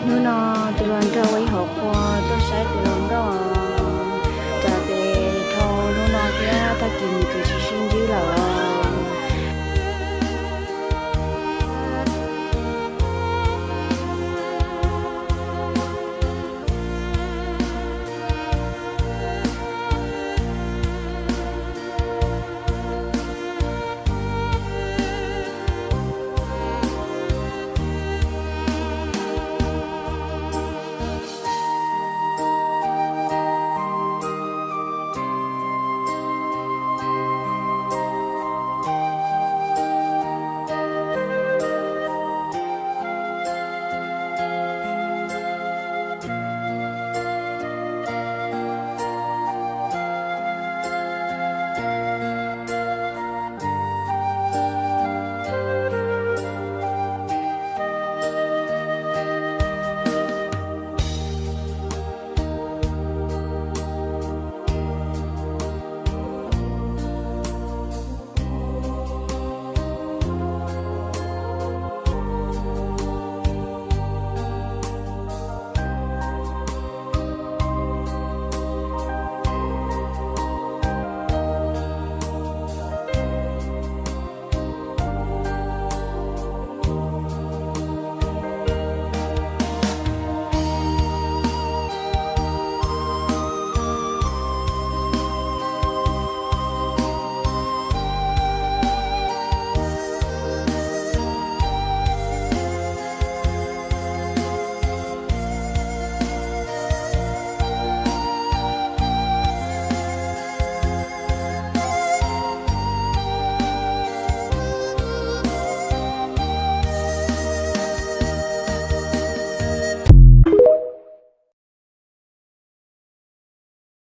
Hnub no tus hluas nraug ua ib hom qhua tuaj saib tus hluas nkauj. Cas ces dhau hnub no thiab tag kis mus tsev